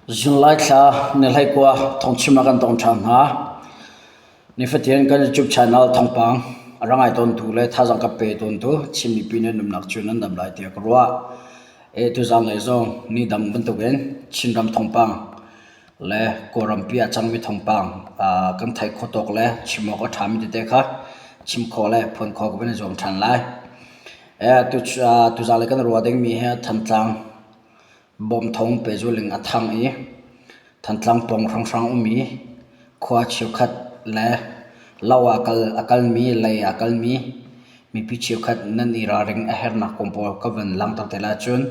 Zunlai thla ni hleikua thawngchim ah kan tong ṭhan hna. Nifatin kan YouTube channel thawngpang a ra ngai tawntu le thazaang ka pe tawntu Chin mipi nan umnak cu nan dam lai tiah ka ruah. E tuzanglei zong ni dang bantukin Chinram thawngpang le Kawlrampi ah cangmi thawngpang kan theih khawh tawk le chim awk a ṭhami tete kha chim khawh le phuan khawh ka van i zuam ṭhan lai. E tuzanglei kan ruah dingmi hi Thantlang Bawmthong pehzul in a thang i Thantlang pawng hrawnghrang ummi khua cheukhat le lo ah a kalmi, lei ah a kalmi mipi cheukhat nan i ralring a herhnak kong pawl ka van langhter te lai. Cun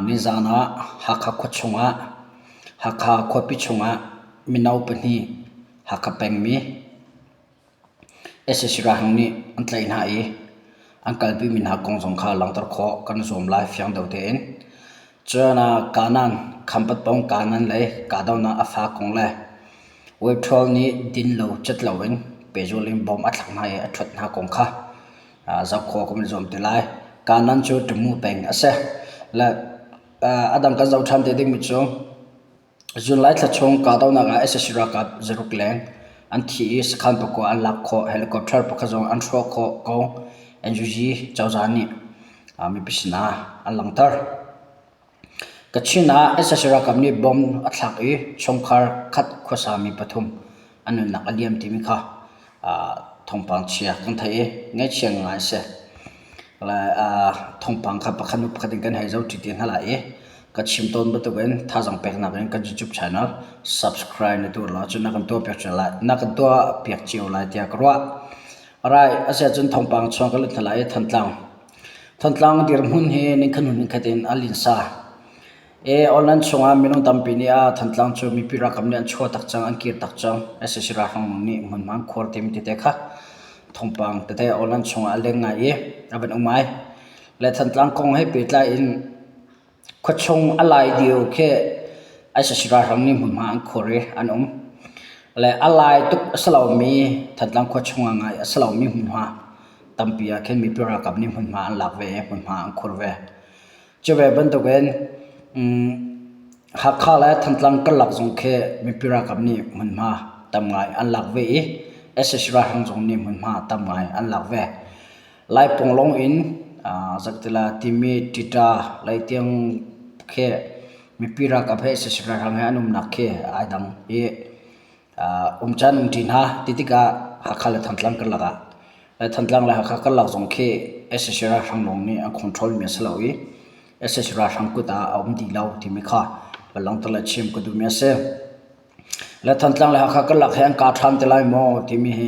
nizaan ah Hakha khua chungah Hakha khuapi chungah mino pahnih Hakha pengmi Sac ralhrang nih an tlaih hna i an kalpimi hna kong zong kha langhter khawh kan i zuam lai fiang deuh tein. Cun Kanan, Khampat pawng Kanan lei kahdohnak a fak kong le Webtrawl nih din lo cat loin pehzulh in bom a thlak hna i a ṭhuat hna kong kha zoh khawh kan i zuam te lai. Kanan cu Tamu peng a si. Le a dang kan zoh ṭhan te dingmi cu Zunlai thla chung kahdohnak ah sac ralkap zaruk leng an thi i sakhan pakua an lak khawh. Helicopter pakhat zong an hrawh khawh ko. NUG cozah nih mipi sinah an langhter. Kachin ah sac ralkap nih bomb a thlak i chungkhar khat khuasami pathum an nunnak a liam timi kha thawngpang chia kan theih i ngaihchia ngai a si. Thawngpang kha pakhat hnu pakhat in kan hei zoh ṭi te hna lai i ka chim tawn bantukin thazaang peknak in kan YouTube channel subscribe na tuah law cun na kan tuahpiak cio lai na kan tuahpiak cio lai tiah ka ruah. Alright, asiahcun thawngpang chuang ka lut hna lai i Thantlang. Thantlang dirhmun hi ningkhat hnu ningkhat in a linsa. E online chungah minung tampi nih a Thantlang cu mipi ralkap nih an chuah tak cang, an kir tak cang. sac ralhrang nih hmunhma an khuar timi tete kha thawngpang tete online chungah a leng ngai i a van um ai. Le Thantlang kong he pehtlai in khuachung a lai dio khi sac ralhrang nih hmunhma an khuar i an um. Le a lai tuk a si lomi Thantlang khuachung ah ngai a si lomi hmunhma tampi ah khin mipi ralkap nih hmunhma an lak ve i hmunhma an khuar ve. Cu ve bantukin Hakha le Thantlang karlak zong khi mipi ralkap nih hmunhma tam ngai an lak ve i sac ralhrang zong nih hmunhma tam ngai an lak ve. Laipunglong in zaktila timi ṭita lei tiang khi mipi ralkap he sac ralhrang he an umnak khi ai dang i um caan um ṭi hna ti tikah Hakha le Thantlang karlak ah Thantlang le Hakha karlak zong khi sac ralhrang lawng nih an control mi a si lo i sac ralhrang kut ah a um dih lo timi kha van langhter le chim ka duhmi a si. Le Thantlang le Hakha karlak hi an kaa ṭhan te lai maw timi hi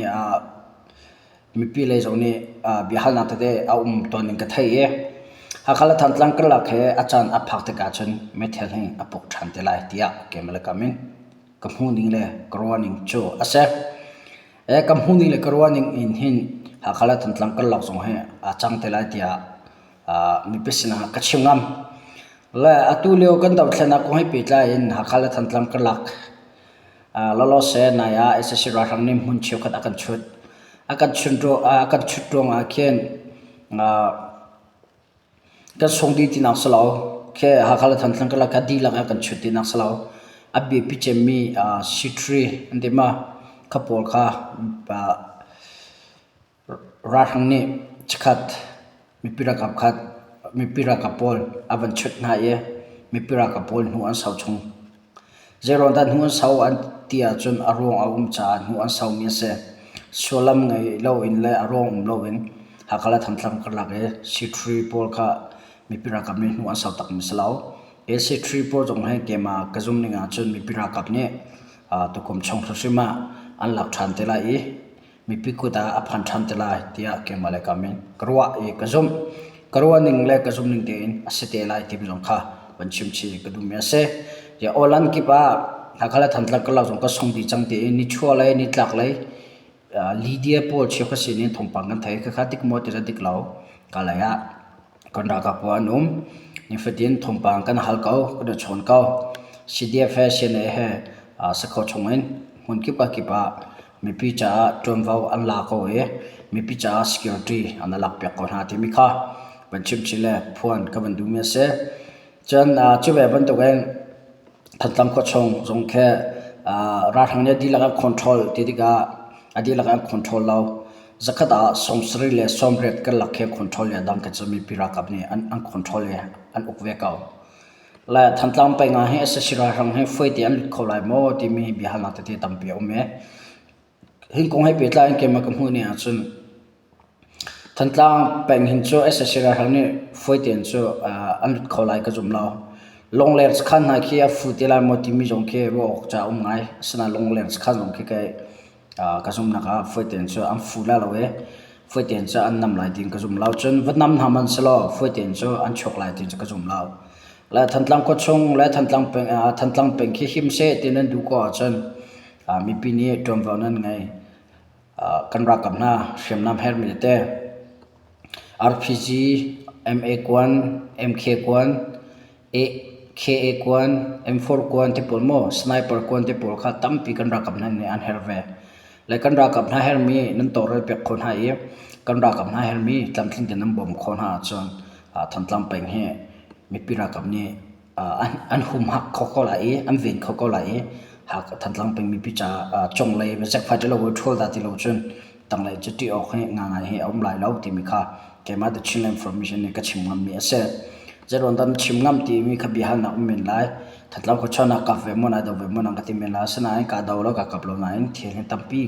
mipi lei zong nih biahalnak tete a um tawn ning ka thei i Hakha le Thantlang karlak hi a caan a phak tikah cun meithal hi a puk ṭhan te lai tiah keimah le kam in ka hmuhning le ka ruahning cu a si. E ka hmuhning le ka ruahning in hin Hakha le Thantlang karlak zong hi aa cang te lai tiah mipi sinah ka chim ngam. Le atu lio kan dothlennak kong he pehtlai in Hakha le Thantlang karlak lawlawse nai ah sac ralhrang nih hmun cheukhat a kan chut. A kan chut a kan chut ruangah khin Kan sung dih tinak si lo. Khi Hakha le Thantlang karlak kha dihlak ah kan chut tinak si lo. A biapi cemmi sitri an ti ma kha pawl kha ralhrang nih chikkhat mipi ralkap khat mipi ralkap pawl a van chut hna i mipi ralkap pawl hnu an sau chung. Zeiruang dah hnu an sau an ti ahcun a ruang a um caah hnu an saumi a si. Sullam ngei loin le a ruang um loin Hakha le Thantlang karlak i sitri pawl kha mipi ralkap nih hnu an sau takmi si lo. Hi sitri pawl zong hi keimah ka zumh ning ahcun mipi ralkap nih tukum chung hrimhrim ah an lak ṭhan te lai i mipi kut ah a phan ṭhan te lai tiah keimah le kam in ka ruah i ka zumh. Ka ruah ning le ka zumh ning tein a si te lai timi zong kha van chim chih ka duhmi a si. Tiah aw-lan kip ah Hakha le Thantlang karlak zong ka sung dih cang tiin nichuah lei nitlak lei Lydia pawl cheukhat sin in thawngpang kan thei. Khakha dik maw ti le dik lo kalay ah kan ralkap pawl an um. Nifatin thawngpang kan hal ko, kan i chawn ko. CDF he CNA he sakho chung in hmun kip ah kip ah mipi caah ṭuanvo an la ko i mipi caah security an lak piak ko hna timi kha van chimchih le phuan ka van duhmi a si. Cun cu ve bantukin. Thantlang khuachung zong khi ralhrang nih a dihlak an control ti tikah a dihlak an control lo. Zakhat ah 70 le 80 karlak khi control i a dang khi cu mipi ralkap nih an control i an uk ve ko. Le Thantlang peng ah hin sac ralhrang hi fawi te an lut kho lai maw timi biahalnak tete tampi a um i hi kong he pehtlai in keimah ka hmuh ning ahcun Thantlang peng hin cu sac ralhrang nih fawi tein cu an lut kho lai ka zum lo. Lungler sakhan hna khi a fu te lai maw timi zong khi ruah awk ca a um ngai. Asinain lungler sakhan zong khi kei ka zumhnak ah fawi tein cu an fu lai lo i fawi tein cu an nam lai tiin ka zum lo. Cun va nam hna hmanh sehlaw fawi tein cu an chuak lai tiin cu ka zum lo. Le Thantlang khuachung le Thantlang peng, Thantlang peng khi him seh ti nan duh ko ahcun mipi nih ṭuanvo nan ngei. Kan ralkap hna hriamnam herhmi tete RPG, MA kuan, MK kuan, KA kuan, M4 kuan ti pawl maw sniper kuan ti pawl kha tampi kan ralkap hna nih an herh ve. Le kan ralkap hna herhmi nan tawlrel piak khawh hna i kan ralkap hna herhmi tlamtling tein nan bawmh khawh hna ahcun Thantlang peng hi mipi ralkap nih an humhak kho ko lai i an ven kho ko lai i Thantlang peng mipi caah conglei zekfai ti lo ṭhawl dah ti lo cun tanglei cu ṭih awk hi ngaingai hi a um lai lo timi kha keimah The Chinland Information nih ka chim ngammi a si. Zeiruang dah na chim ngam timi kha biahalnak um men lai. Thantlang khuachuahnak kap ve maw, nai do ve maw nang ka ti men lai. Asinain kaa do lo, kaa kap lo nain thil hi tampi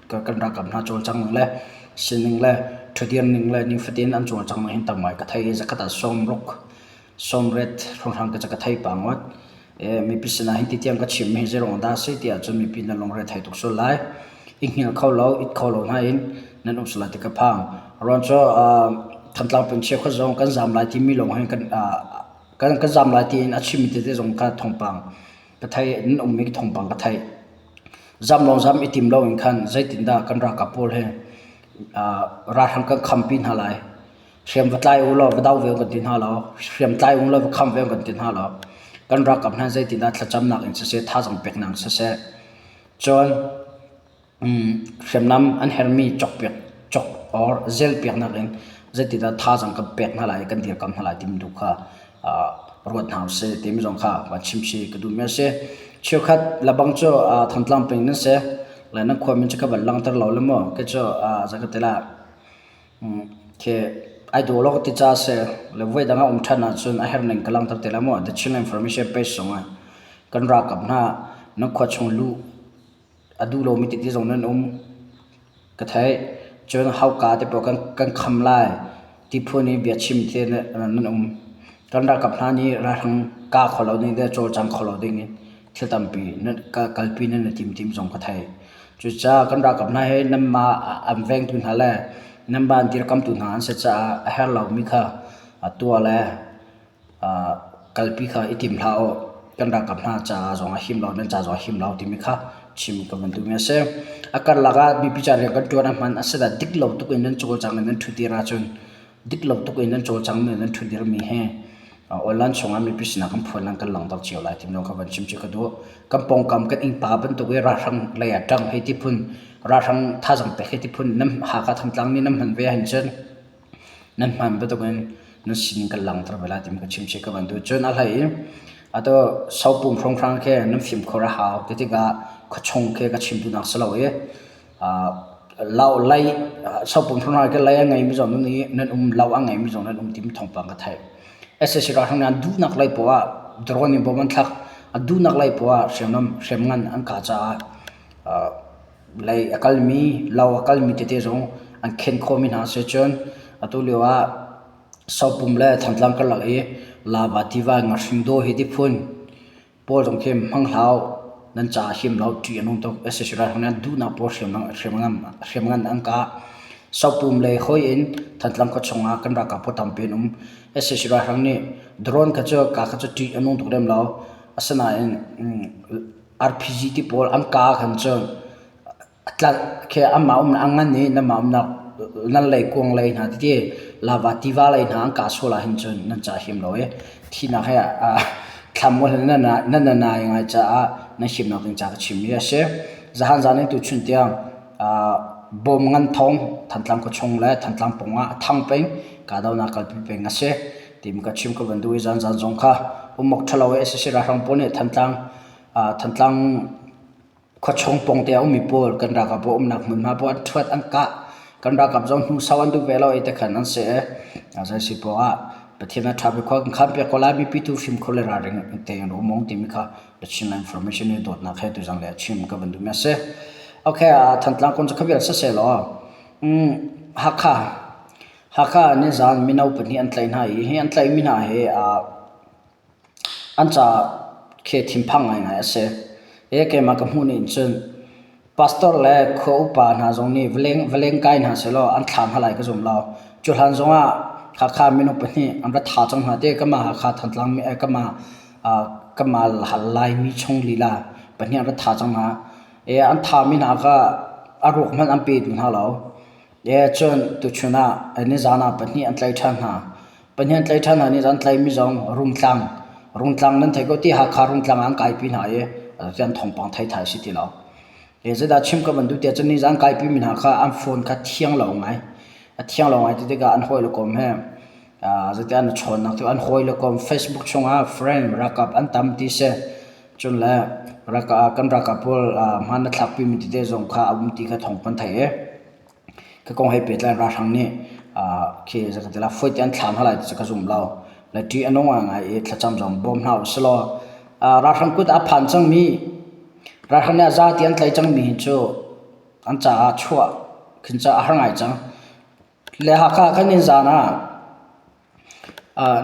kan ralkap hna cawlcang ning le sining le ṭhudir ning le nifatin an cawlcang ning hin tam ngai ka thei i zakhat ah 60 sawmriat hrawnghrang ka ka thei pah ngawt. Mipi sinah hin ti tiang ka chim hi zeiruang dah a si ti ahcun mipi nan lungre thei tuk sual lai. I hngilh kho lo, it kho lo hna in nan um sual lai ti ka phang. Ruang cu Thantlang peng cheukhat zong kan zaam lai timi lawng hin kan kan kan zaam lai tiin a chimmi tete zong kha thawngpang ka thei nan ummi thawngpang ka theih. Zam lawng zam i tim lo in khan zeitindah kan ralkap pawl hi ralhrang kan khampi hna lai. Hriam va tlai u law va do ve kan ti hna lo. Hriam tlai u law va kham ve kan ti hna lo. Kan ralkap hna zeitindah thlacamnak in siseh, thazaang peknak in siseh, cun hriamnam an herhmi cawkpiak cawk or zelpiaknak in zeitindah thazaang kan pek hna lai i kan dirkamh hna lai timi tu kha ruat hna usih timi zong kha van chim chih ka duhmi a si. Cheukhat lebang cu Thantlang peng nan si. Le nan khua min cu ka van langhter lo le maw kei cu zeikhatilah Khi ai dawh lo ka ti caah a si. Le voidang a um ṭhan ahcun a herh ning ka langhter te lai maw? The Chin Information page zongah kan ralkap hna nan khua chung luh a duh lomi tete zong nan um ka theih. Cun hauka te pawl kan, kan kham lai ti phun i biachim te nan um. Kan ralkap hna nih ralhrang kah kho lo ding le cawlcang kho lo ding in thil tampi nan kalpi nan i tim tim zong ka thei. Cucaah kan ralkap hna hi nanmah an vengtu hna le nanmah an dirkamtu hna an si caah a herh lomi kha tuah le kalpi kha i tim hlah u. Kan ralkap hna caah zong a him lo, nan ca zong a him lo timi kha chim ka van duhmi a si. A karlak ah mipi ca rian kan ṭuan a hman a si dah dik lo tuk in nan cawlcang i nan ṭhutir ahcun dik lo tuk in nan cawlcangmi nan ṭhutdirmi hi online chungah mipi sinah kan phuan lan kan langhter cio lai timi zong kha van chim chih ka duh. Kan pawngkam kan innpa bantuk i ralhrang lei ah ṭang hei ti phun ralhrang thazaang pek hei ti phun nan Hakha Thantlang nih nan hman ve ahhin cun nan hman bantukin nan sining kan langhter ve lai timi ka chim chih ka van duh. Cun a hlei i atu Sopum hrawnghrang khi nan fimkhur a hau ti tikah khuachung khi ka chim duhnak si lo i Lei sopum hrawnghrang khi lei a ngeimi zong nan i nan um, lo a ngeimi zong nan um timi thawngpang ka theih. Sac ralhrang nih an duhnak lei poah ah drone in bom an thlak. A duhnak lei poah ah hriamnam hriamngan an kah caah lei a kalmi, lo a kalmi tete zong an khen khawhmi hna si cun atu lio ah Sopum le Thantlang karlak i lava tiva ngahring daw hi tiphun Paul zong khi hmang hlah nan caah him lo ṭih a nung tuk. Sac ralhrang nih an duhnak pawl hriamngan an kah. Sopum lei hoi in Thantlang khua chungah kan ralkap pawl tampi an um. Sac ralhrang nih drone kha cu ka kha cu ṭih a nung tuk lem lo. Asinain RPG ti pawl an kah khan cun khi anmah umnak a ngan i nanmah umnak nan leikuang lei hna titi lava tiva lei hna an kah sual ahhin cun nan ca him lo i thihnak he thlam nan nan nai ngai caah nan himnak ding ca ka chimmi a si. Zahan zan in tuchun tiang bawm ngan thong Thantlang khuachung le Thantlang pawng ah a thang peng kahdohnak kalpi peng a si timi ka chim ka van duh i zan zan zong kha umawk ṭhalo i sac ralhrang pawl nih Thantlang. Thantlang khuachung pawngte a ummi pawl kan ralkap pawl umnak hmunhma pawl an ṭhuat an kah. Kan ralkap zong hnu sau an duh ve lo i tikhan an si i zei si poah ah Pathian a ṭha bik khua kan khanpiak ko lai. Mipi tu fimkhur le ralring tein um ung timi kha The Chinland Information nih dawtnak he tuzang le a chim ka van duhmi a si. Okay, Thantlang kong cu kha vial siseh law Hakha Hakha ah nizaan mino pahnih an tlaih hna i hi an tlaihmi hna hi an ca khi thinphang ngaingai a si. I keimah ka hmuh ning cun pastor le khua upa hna zong nih va leng kai hna sehlaw an thla hna lai ka zum lo. Cu hlan zongah Hakha mino pahnih an ra tha cang hna ti kanmah Hakha Thantlang kanmah kanmah Laimi chung lila pahnih an ra tha cang hna. I an thami hna kha a ruak hmanh an pe duh hna lo. Cun tuchun ah nizaan ah pahnih an tlaih ṭhan hna. Pahnih an tlaih ṭhan hna nizaan tlaihmi zong Rungtlang, Rungtlang nan theih ko ti Hakha Rungtlang ah an kaipi hna i an thawngpang thei thai si ti lo. Zeidah chim ka van duh tiah cun nizaan kaipimi hna kha an phone kha thiang lo ngai. A thiang lo ngai ti tikah an hawile kom he zeitiah an i chawnnak cu an hawile kom Facebook chungah friend ralkap an tam ti si. Cun le kan ralkap pawl hmaan a thlakpimi tete zong kha a um ti kha thawng kan theih i Ka kong he pehtlai ralhrang nih khi zei fawi te an thla hna lai ti cu ka zum lo. Le ṭih a nung ngaingai i thlacam zong bawm hna usih law ralhrang kut ah a phan cangmi ralhrang nih a za ti an tlaih cangmi hi cu an caah chuah khin cu a har ngai cang. Le Hakha kan in zan ah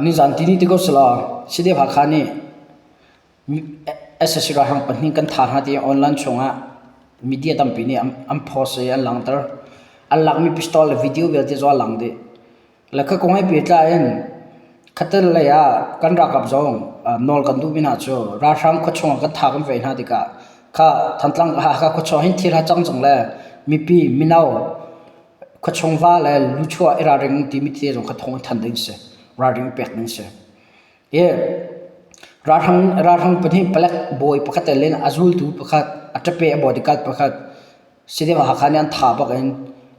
nizan tini ti ko selaw CDF Hakha nih Sac ralhrang pahnih kan thah hna ti online chungah media tampi nih an post i an langhter. An lakmi pistol le video vialte zong a lang dih. Le kha kong he pehtlai in khatel lei ah kan ralkap zong nawl kan duhmi hna cu ralhrang khuachung ah kan tha kan vei hna tikah kha Thantlang Hakha khuachung ah hin thil ha cang cang le mipi mino khuachung va le luchuah i ralring timi te zong kha thawng in thanh ding si. Ralring pek ding si. Hi ralhrang pahnih palek bawi pakhat le a zultu pakhat a ṭape a bodyguard pakhat CDF Hakha nih an tha bak in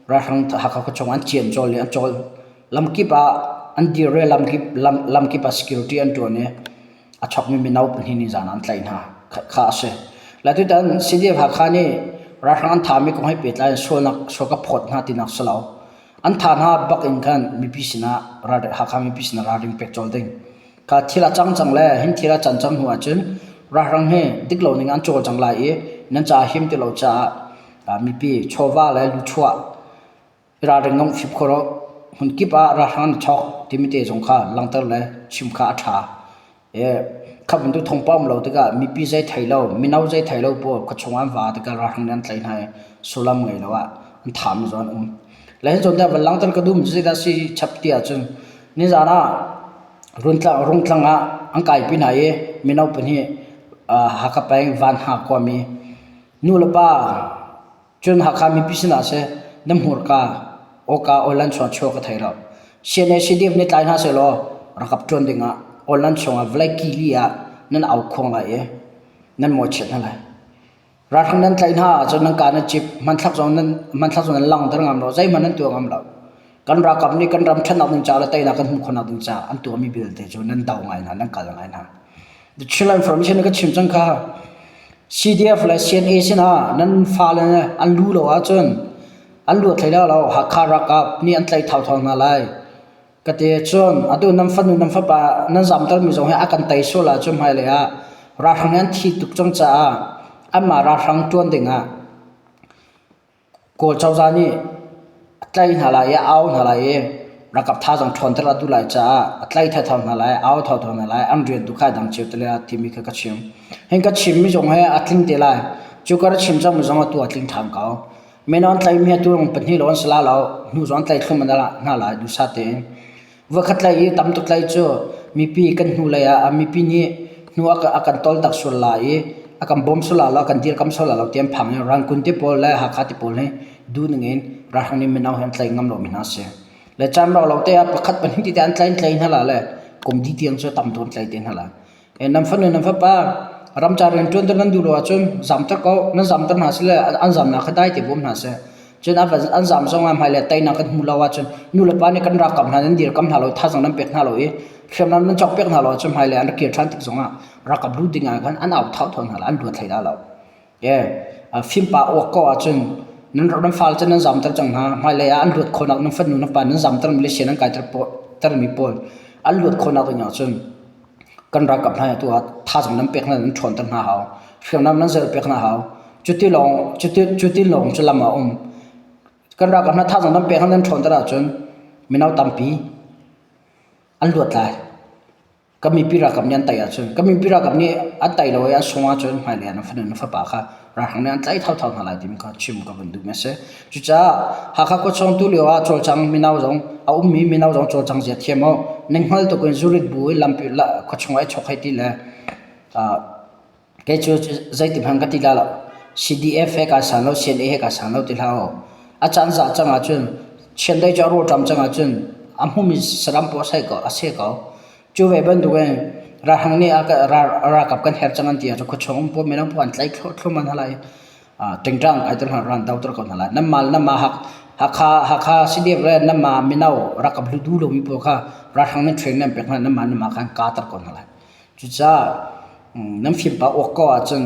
ralhrang Hakha khuachung an cian cawl i an cawl. Lamkip ah an dir i lamkip ah security an ṭuan i a chokmi mino pahnih nih zan ah an tlaih hna. Kha a si. Le tutan CDF Hakha nih ralhrang an thami kong he pehtlai in sualnak sual ka phawt hna tinak si lo. An tha hna bak in khan mipi sinah Hakha mipi sinah ralring pek colh ding. Kha thil a cang cang le hin thil a can cang hnu ahcun ralhrang hi dik lo ning an cawl cang lai i nan ca him ti lo caah mipi chawva le luchuah ralring ngong fip kho hmun kip ah ralhrang an chok timi te zong kha langhter le chim kha a ṭha. Kha bantuk thawngpang um lo tikah mipi zei thei lo, mino zei thei lo pawl khuachung an va tikah ralhrang nih an tlaih hna i sullam ngei lo ah an thahmi zong an um. Le hi zawn te ah van langhter ka duhmi cu zeidah a si chap ti ahcun nizaan ah Rungtlang ah an kaipi hna i mino pahnih Hakha peng Vanha khuami nu le pa Cun Hakha mipi sinah seh na hmurka awka awlan chuah chuah ka thei lo. CNA CDF nih tlai hna sehlaw rakap ṭuan dingah awlan chungah vawlei kili ah nan au khuang lai i nan mawhchiat hna lai. Ralhrang nan tlaih hna ahcun nan ka nan cip hmanthlak zong nan hmanthlak zong nan langhter ngam lo zeihmanh nan tuah ngam lo. Kan ralkap nih kan ram ṭhatnak ding caah le teinak kan hmuh khawhnak ding caah an tuahmi vialte cu nan do ngai hna nan kal ngai hna. The Chinland Information ka chim cang kha CDF le CNA sinah nan fale an lu lo ahcun an luat hlei lai lo. Hakha ralkap nih an tlaih thauthau hna lai. Ka ti cun atu nan fanu nan fapa nan zamtermi zong hi a kan tei sual ahcun hmailei ah ralhrang nih an thi tuk cang caah anmah ralhrang ṭuan dingah Kawl cozah nih a tlaih hna lai i a au hna lai i ralkap thazaang ṭhawnter a duh lai caah a tlaih thotho hna lai, a au thotho hna lai, an rian tu kha a dang cio te lai timi kha ka chim. Hin ka chimmi zong hi a tling te lai. Cu ka ra chim cangmi zong atu a tling ṭhan ko. Mino an tlaihmi atu pahnih lawng an si la lo, hnu zong an tlaih thlum hna lai duhsah tein. Voikhat tlaih i tam tuk tlaih cu mipi kan hnulei ah mipi nih hnu a kan toltak sual lai i a kan bawm sual lai lo, a kan dirkamh sual lai lo ti an phang i Rangkun ti pawl le Hakha ti pawl hi duhning in ralhrang nih mino hi an tlaih ngam lomi hna a si. Le caan rau lo te ah pakhat pahnih tete an tlaih an tlaih hna la le kum dih tiang cu tam tuk an tlaih te hna la. Nan fanu nan fapa ramcar rianṭuan nan duh lo ahcun zamter ko. Nan zamter hna sile an zamnak kha dai te bawm hna seh. Cun an zam zong ah hmailei teinak kan hmuh lo ahcun nulepa nih kan ralkap hna nan dirkam hna lo, thazaang nan pek hna lo i. Hriamnam nan cawkpiak hna lo ahcun hmailei an rak kir ṭhan tik zongah ralkap lut ding ah khan an au thau thawn hna lai, an luat hlei dah lo. Fimpa uak ko ahcun nan nan fale cu nan zamter cang hna. Hmailei ah an luat khawhnak nan fanu nan pa nan zamter mi le sian an kaiter termi pawl an luat khawhnak ding ahcun kan ralkap hna tu ah thazaang nan pek hna nan ṭhawnter hna hau. Hriamnam nan zel pek hna hau. Cuti lawng cuti cuti lawng cu lam a um. Kan ralkap hna thazaang nan pek hna nan ṭhawnter ahcun mino tampi an luat lai. Kan mipi ralkap nih an tei ahcun kan mipi ralkap nih an tei lo i an sung ahcun hmailei ah na fanu na fapa kha ralhrang nih an tlaih thotho hna lai timi kha chim ka vun duhmi a si. Cucaah Hakha khuachung tu lio ah cawlcang mino zong a ummi mino zong cawlcang zia thiam u. Ning hngal tuk in zurit bu i lampi khuachung ah i chok hei ti le Kei cu zeitihmanh ka ti la lo. CDF he kaa san lo, CNA he kaa san lo ti hlah u. A caan zah cang ahcun chiandeih cu a rawlṭam cang ahcun a hmumi saram paoh a ko, a seh ko. Cu ve bantukin ralhrang nih a ralkap kan her cang an ti ahcun khuachung um pawl mino pawl an tlaih thluahmah hna lai i ṭingṭang kai ter hna ran do ter ko hna lai. Nanmah le nanmah Hakha Hakha CDF le nanmah mino ralkap lu duh lomi pawl kha ralhrang nih training an pek hna nanmah nanmah khan kaa ter ko hna lai. Cucaah nan fimpa awk ko ahcun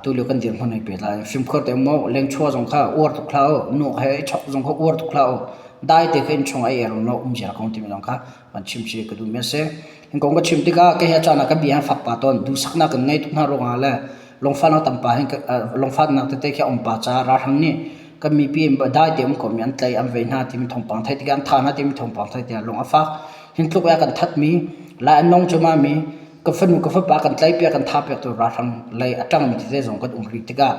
tulio kan dirhmun hei pe lai. Fimkhur te um u, lengchuah zong kha uar tuk hlah u, nu he i chok zong kha uar tuk hlah u. Dai te kha innchung ai er law um ziar ko timi zong kha van chim si ka duhmi a si. Hin kong ka chim tikah kei he caan ah ka bia fak pa tawn duhsaknak kan ngei tuk hna ruangah le lungfahnak tampa hin lungfahnak tete khi a um pa caah ralhrang nih kan mipi dai te um ko mi an tlai an vei hna timi thawngpang theih tikah an tha hna timi thawngpang theih tikah lung a fak. Hin tluk i a kan thatmi lai an nong cuahmah mi ka fanu ka fapa kan tlaihpiak kan thahpiak tu ralhrang lei a ṭangmi tete zong kan um rih tikah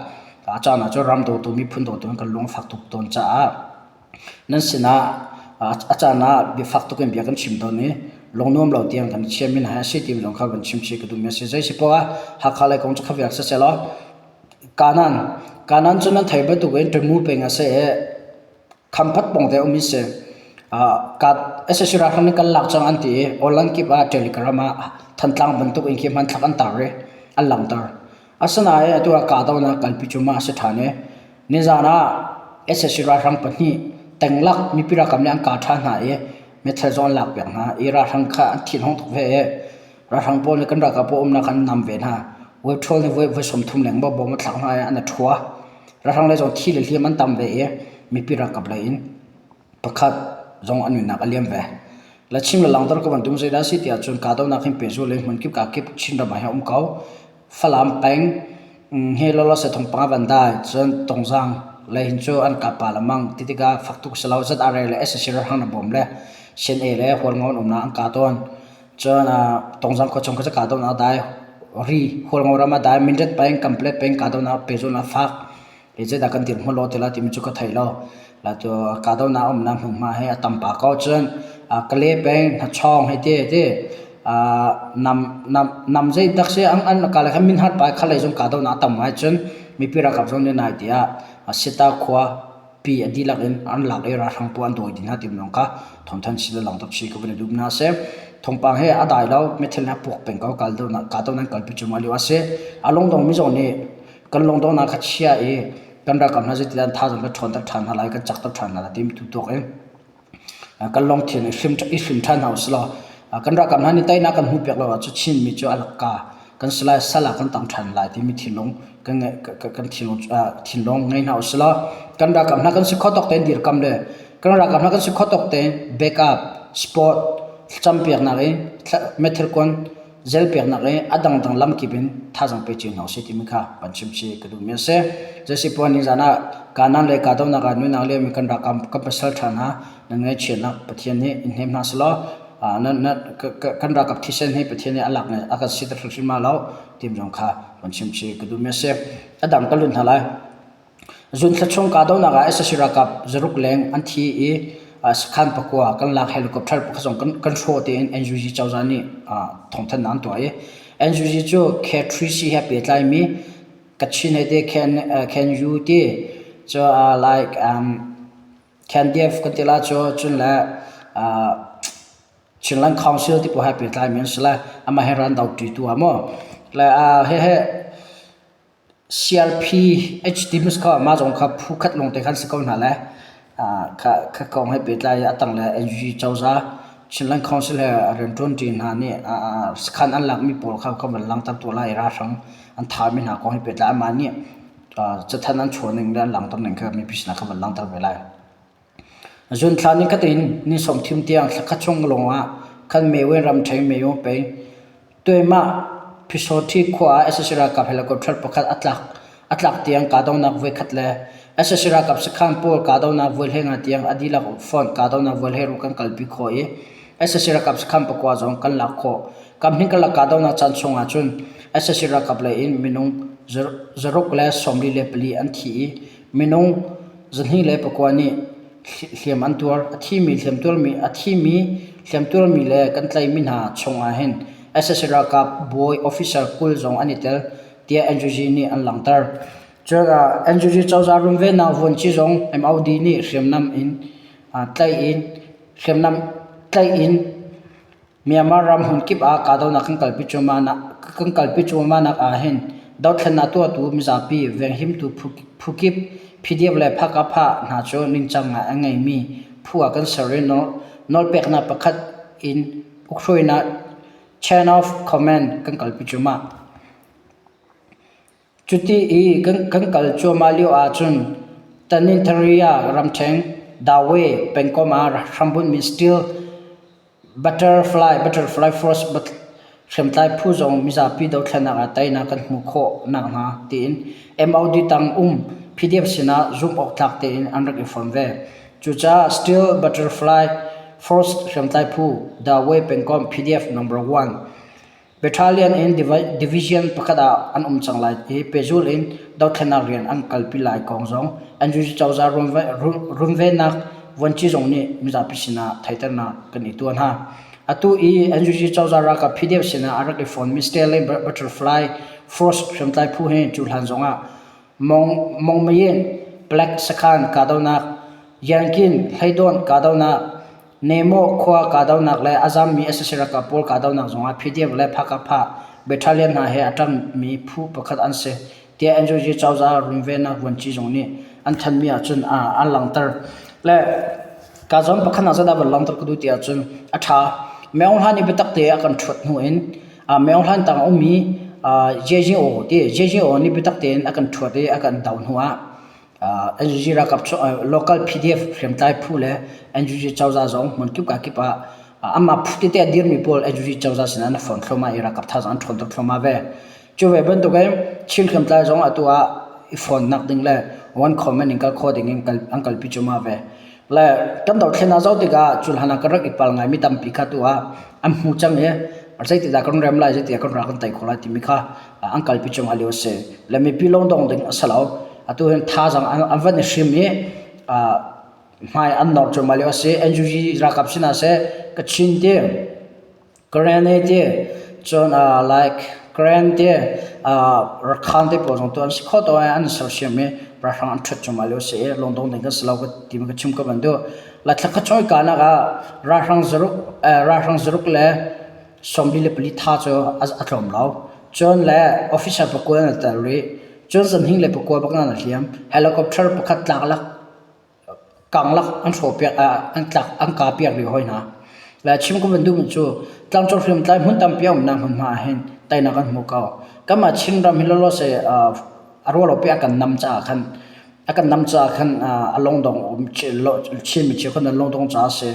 a caan ah cun ram dawtu miphun dawtu in kan lung a fak tuk tawn caah nan sinah a caan ah biafak tuk in bia kan chim tawn i lungnuam lo tiang kan chiami hna hi a si timi zong kha van chim chih ka duhmi a si. Zei si poah ah Hakha lei kong cu kha vial siseh law Kanan Kanan cu nan thei bantukin Tamu peng a si i Khampat pawngte a um i si. Sac ralhrang nih kan lak cang an ti i Awlan kip ah Telegram ah Thantlang bantuk in khi hmanthlak an tar i an langhter. Asinain atu ah kahdohnak kalpi cu mah a si ṭhan i nizan ah sac ralhrang pahnih tenglak mipi ralkap nih an kah ṭhan hna i meithal zong an lakpiak hna i ralhrang kha an thinhung tuk ve i ralhrang pawl nih kan ralkap pawl umnak kha an nam ve hna. Voi nih voi voi 30 lengmang bom a thlak hna i an i ṭhua. Ralhrang lei zong thi le hliam an tam ve i mipi ralkap lei in pakhat zong an nunnak a liam ve. La chim le langter ka van tum zeidah si tiah cun kahdohnak hin pehzul in hmun kip ka kip Chinram ah hin a um ko. Falam peng hi lawlaw se thawngpang a van dai cun Tongzang lei hin cu an kap pa lemang ti tikah fak tuk si lo ZRA le sac ralhrang na bawm le CNA le Hualngo an umnak an kah tawn. Cun Tongzang khua chung kha cu kahdohnak a dai. Ri Hualngo ram a dai. Mindat peng, Kanpalet peng kahdohnak pehzulnak a fak. Hi zeidah kan dirhmun law ti la timi cu ka thei lo. La cu kahdohnak a umnak hmunhma hi a tam pah ko. Cun Kale peng, Hnachaung hei ti ti nam nam nam zeidak si an an ka le khan minhat pa kha lei zong kahdohnak a tam ngai. Cun mipi ralkap zong nih nai tiah Sita khua pi a dihlak in an lak i ralhrang pawl an dawi dih hna ti lawng kha thawngthan si le langter si ka van i duh hna seh. Thawngpang he a dai lo mithil he puak peng ko kal do na ka do nan kalpi cuahmah lio a si. A lungdong mi zong nih kan lungdongnak kha chia i kan ralkap hna zeitidah an thazaang kan ṭhawnter ṭhan hna lai kan cakter ṭhan hna lai timi tu tuak in kan lungthin i hrim i hrim ṭhan hna usih law kan ralkap hna nih teinak kan hmuh piak lo ahcun Chinmi cu a lakka kan si lai sal ah kan tang ṭhan lai timi thinlung kan kan thinlung thinlung ngei hna usih law kan ralkap hna kan si kho tawk tein dirkam le kan ralkap hna kan si kho tawk tein backup sport campiaknak in meithal kuan zel peknak i a dangdang lamkip in thazaang pe cio hna usih timi kha van chim chih ka duhmi a si. Zeisipoah nizan ah Kanaan le kahdohnak ah nunak liami kan ralkap kan pasal ṭha hna nan ngaihchiatnak Pathian nih in hnem hna selaw kan ralkap thisen hi Pathian nih a lak a kan siter hrimhrim ma lo tim zong kha van chim chih ka duhmi a si. A dang ka lut hna lai. Zunthla chung kahdohnak ah sac ralkap zaruk leng an thi i sakhan pakua kan lak helicopter pakhat zong kan hrawh tiin NUG cozah nih thawngthanhnak an tuah i NUG cu K3C he pehtlaimi Kachin he ti Can U ti cu like KNDF kan ti la cu cun le Chinland Council ti pawl he pehtlaimi an si lai amah he ran doṭi tu ah maw le hihi CRP HTMS kha mah zong kha phu khat lawngte khan si ko hna le kha kong he pehtlai a tang le NUG cozah. Chinland Council he rianṭuanṭi hna nih sakhan an lakmi pawl kha ka van langhter tuah lai i ralhrang an thahmi hna kong he pehtlai amah nih cathanh an chuah ning le an langhter ning kha mipi sinah ka van langhter ve lai. Zunthla ni khat in ni sawmthum tiang thla khat chung lawngah khan Mewin ramṭhen Myo peng Tuaimah Phisawṭhi khua ah sac ralkap helicopter pakhat a tlak a tlak tiang kahdohnak voikhat le sac ralkap sakhan pawl kahdohnak voi 15 tiang a dihlak fonh kahdohnak voi 16 kan kalpi khawh i sac ralkap sakhan pakua zong kan lak khawh. Kamhning karlak kahdohnak caan chung ahcun sac ralkap lei in minung 644 an thi i minung 209 nih hliam an tuar. A thimi hliamtuarmi a thimi hliamtuarmi le kan tlaihmi hna chung ahhin sac ralkap bawi officer 20 zong an i tel tiah NUG nih an langhter. Cun NUG cozah runvennak vuanci zong MOD nih hriamnam in tlaih in hriamnam tlaih in Myanmar ram hmunkip ah kahdohnak kan kalpi cuahmah kan kalpi cuahmahnak ahhin dothlennak tuahtu mizapi venghimtu phukip PDF le phakapha hna cu ningcang ngai a ngeimi phu ah kan ser i nawlpeknak pakhat in ukhruainak chain of command kan kalpi cuahmah. Cuti i kan kal cuahmah lio ahcun Tanintharyi ramṭhen Dawei pengkomh ah hrambunhmi steel Butterfly Butterfly Force hriamtlai phu zong mizapi dothlennak ah teinak kan hmuh khawh nakhnga tiin MOD tang um PDF sinah zumh awktlak tein an rak i fawm ve. Cucaah Steel Butterfly Force hriamtlai phu Dawei pengkomh PDF number 1 Battalion in division pakhat ah an um cang lai i pehzulh in dothlennak rian an kalpi lai kong zong NUG cozah runvennak vuanci zong nih mizapi sinah theihternak kan i tuah hna. Atu i NUG cozah ralkap PDF sinah a rak i fonmi Sterling Butterfly Force hriamtlai phu hi cuhlan zongah Mongmayin Black Sakhan kahdohnak, Yankin Hleidawn kahdohnak, Nemo khua kahdohnak le a zammi sac ralkap pawl kahdohnak zongah PDF le Phakapha battalion hna he a ṭangmi phu pakhat an si, tiah NUG cozah runvennak vuanci zung nih an thanhmi ahcun an langhter. Le ka zawn pakhat ah zeidah van langhter ka duh ti ahcun a ṭha. Maung Hlan i biatak te a kan ṭhuat hnu in Maung Hlan tang a ummi JGO ti JGO nih biatak tein a kan ṭhuat i a kan do hnu ah NUG ralkap local PDF hriamtlai phu le NUG cozah zong hmunkip kakip ah anmah phu tete a dirmi pawl NUG cozah sinah an fon thluahmah i ralkap thazaang an ṭhawnter thluahmah ve. Cu ve bantukin Chin hriamtlai zong atu ah i fonnak ding le one common in kal khawh ding in an kalpi cuahmah ve. Le kan dothlennak zoh tikah cu hlan ah kan rak i pal ngaimi tampi kha tu ah an hmu cang i zeitidah kan rem lai zeitidah kan ral kan tei khawh lai timi kha an kalpi cuahmah lio a si. Le mipi lungdong ding a si lo. Atu hin thazaang an van i hrim i hmai an nor cuahmah lio a si. NUG ralkap sinah seh Kachin ti Karen ti cun like Karen ti Rakhan te pawl zong tu an si kho to an sersiam i ralhrang an ṭhut cuahmah lio a si i lungdong ding kan si lo timi ka chim ka van duh. Laithla khachawi kanak ah ralhrang zaruk ralhrang zaruk le 44 tha cu a tlawm lo. Cun le officer pakua an tel rih. Cun zanhing le pakua bak nan a hliam. Helicopter pakhat tlak lak kang lak an hrawhpiak an tlak an kapiak rih hoi hna. Le chim ka van duhmi cu tlangcung hriamtlai hmun tampi a umnak hmunhma ah hin teinak an hmu ko. Kanmah Chinram hi lawlaw se a ruahlopi a kan nam caah khan a kan nam caah khan a lungdong um Chinmi cheukhat an lungdong caah a si.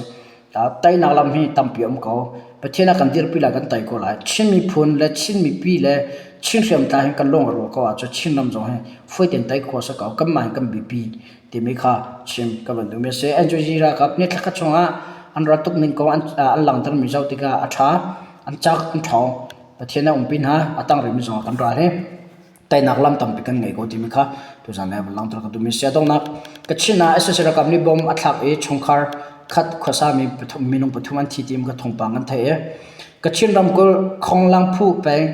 Teinak lam hi tampi a um ko. Pathian a kan dirpi lai kan tei ko lai. Chin miphun le Chin mipi le Chin hriamtlai hi kan lung a rual ko ahcun Chin ram zong hi fawi tein tei khawh a si ko. Kanmah hi kan biapi timi kha chim ka van duhmi a si. NUG ralkap nih thlakhat chungah an ral tuk ning kong an, an langhtermi zoh tikah a ṭha, an cak, an ṭhawng. Pathian a umpi hna, a tang rihmi zong kan ral hi. Teinak lam tampi kan ngei ko timi kha tuzan le langhter ka duhmi si. A donghnak Kachin ah sac ralkap nih bomb a thlak i chungkhar khat khuasami minung pathum an thi ti kha thawngpang kan theih i Kachin ramkulh Khonglang phu peng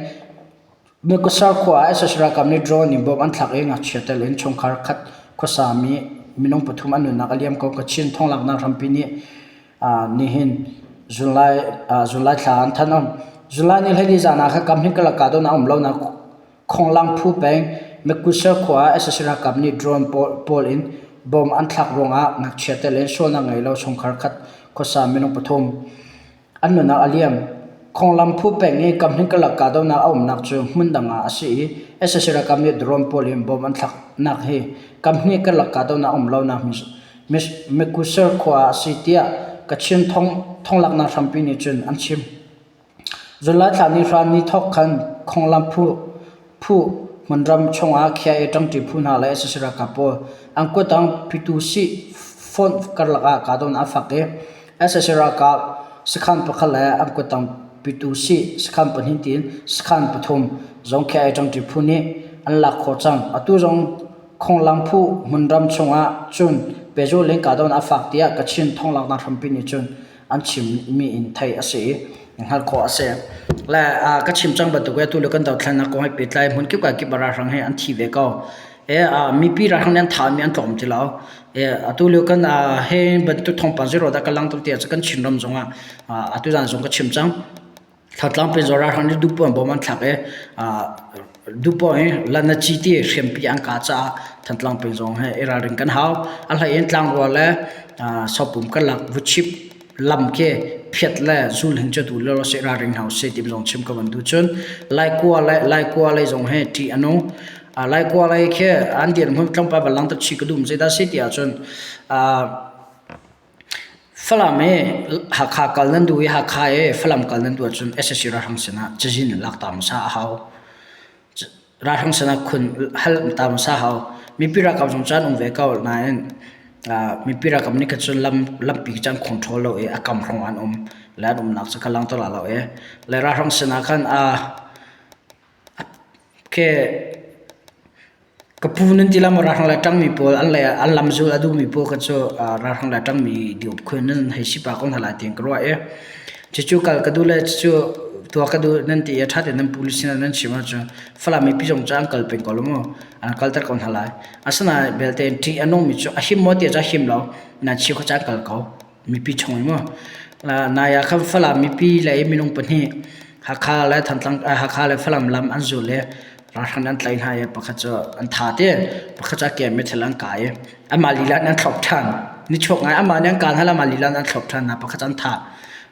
Mekosar khua ah sac ralkap nih drone in bomb an thlak i ngakchia tel in chungkhar khat khuasami minung pathum an nunnak a liam ko. Kachin thonglaknak hrampi nih nihin July July thla an thanh. July ni 12 zan ah khan kam hin kalak ah don a um lo nak Khonglang phu peng Mekkusar khua ah sac ralkap nih drone pawl in bomb an thlak ruangah ngakchia tel in sualnak ngei lo chungkhar khat khuasa minung pathum. An nunnak a liam. Khonglam phu peng i kamhnih karlak kahdohnak a umnak cu hmundang ah a si i sac ralkap nih drone pawl in bomb an thlaknak hi kamhnih karlak kahdohnak a um lonak Mikuser khua ah a si tiah Kachin thonglaknak hrampi nih cun an chim. July thla ni hra ni thawk khan Khonglam phu phu hmunram chungah KIA ṭangṭi phu hna le sac ralkap pawl an kuttang Pyitusi fonh karlak ah kahdohnak a fak i sac ralkap sakhan pakhat le an kuttang Pyitusi sakhan pahnih tiin sakhan pathum zong KIA ṭangṭi phu nih an lak khawh cang. Atu zong Khonglang phu hmunram chungah cun pehzulh in kahdohnak a fak tiah Kachin thonglaknak hrampi nih cun an chimmi in theih a si i hngalh khawh a si. Le ka chim cang bantuk in atu kan dothlennak kong he pehtlai hmun kip ka kip ralhrang he an thi ve ko. E mipi ralhrang nih an thahmi an tlawm ti lo. E atu lio kan he bantuk thawngpang zero dah ka langter ti ahcun kan Chinram zongah atu zan zong ka chim cang. Thlatlang pin ralhrang nih duhpoh bom an thlak i duhpoh in lanaci ti hriampi an kah caah Thantlang peng zong hi i ralring kan hau. A hlei in tlangrual le sopum karlak vuchip lam khi phiat le zul hin cu tu lo si ralring hau si ti zong chim ka van duh cun Laikua le Laikua lei zong hi ṭih a nung. Laikua lei khi an dirhmun tlawmpal van langhter chih ka duh zeidah si ti ahcun Falam i Hakha kal nan duh i Hakha i Falam kal nan duh ahcun sac ralhrang sinah cazin lak ta hmasa a hau. Ralhrang sinah khun hal ta hmasa a hau. Mipi ralkap zong cu an um ve ko nain mipi ralkap nih khan cun lam lampi cu an control lo i a kam hrawng an um le an umnak cu kha langhter la lo i le ralhrang sinah khan khi Ka pu nan ti la maw ralhrang le ṭangmi pawl an lei an lam zul a duhmi pawl kha cu ralhrang le ṭangmi diop khun nan hei si pah ko hna lai tiin ka ruah i cucu kal ka duh le cucu tuah ka duh nan ti i ṭha tein nan police sinah nan chim ahcun Falam mipi zong cu an kal peng ko lo maw an kalter ko hna lai. Asinain belte ṭih a nungmi cu a him maw ti cu a him lo nan chim kha cu an kal ko. Mipi chung i maw nai ah khan Falam mipi lei minung pahnih Hakha le Thantlang Hakha le Falam lam an zul i ralhrang an tlaih hna i pakhat cu an tha te pakhat cu a ke mithil an kai i amah lila in an thlop ṭhan nichuak ngai amah nih an kaan hal amah lila in an thlop ṭhan hna pakhat an thah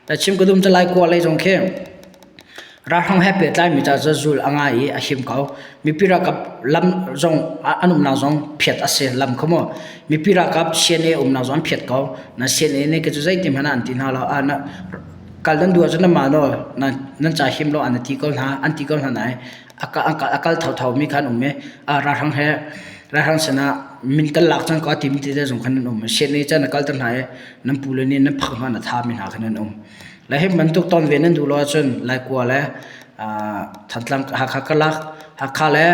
ta chim ka dum cu Laikua lei zong khi Ralhrang he pehtlaimi ca cu zul a ngai i a him ko. Mipi ralkap lam zong an umnak zong phiat a si lam kha mu. Mipi ralkap CNA umnak zong an phiat ko. Na CNA nih kei cu zeitin hmanh ah an ti hna lo. Ah na kal nan duh ahcun nanmah nawl nan ca him lo an ti ko hna an ti ko hna nain a kal thotho mi kha an um i ralhrang he ralhrang sinah min kan lak cang ko a timi tete zong khan an um. CNA ca na kalter hna i nan pule nih nan phak hna na thami hna khan an um. Le hi bantuk ton ve nan duh lo ahcun Laikua le Thantlang Hakha karlak Hakha le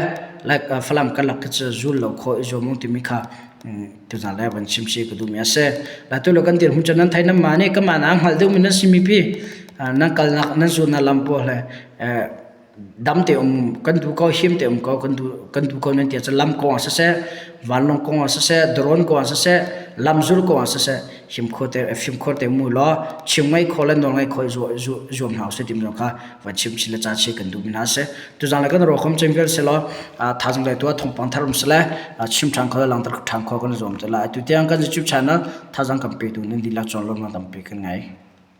Falam karlak khi cu zul lo khawh i zuam ung timi kha tuzan le van chim si ka duhmi a si. La tu lo kan dirhmun cu nan thei nan mah nih kanmah na hngalh deuhmi nan si mi pi nan kalnak nan zulnak lam pawl le dam te um kan duh ko him te um ko kan duh kan duh ko nan ti ahcun lam kong ah siseh vanlawng kong ah siseh drone kong ah siseh lamzul kong ah siseh himkhur te fimkhur te mu law chim ngai kho le nawl ngai kho zuam hna usih tim zong kha van chim chin le ca chi kan duh mi hna si tuzang le kan ro khom cem vial se law thazang le tu thongpang thar um sele chim ṭhan kho le langter ṭhan kho kan zuam te la atu tiang kan YouTube channel thazang kan pe tu nan dihlak chon lawmnak tampi kan ngei.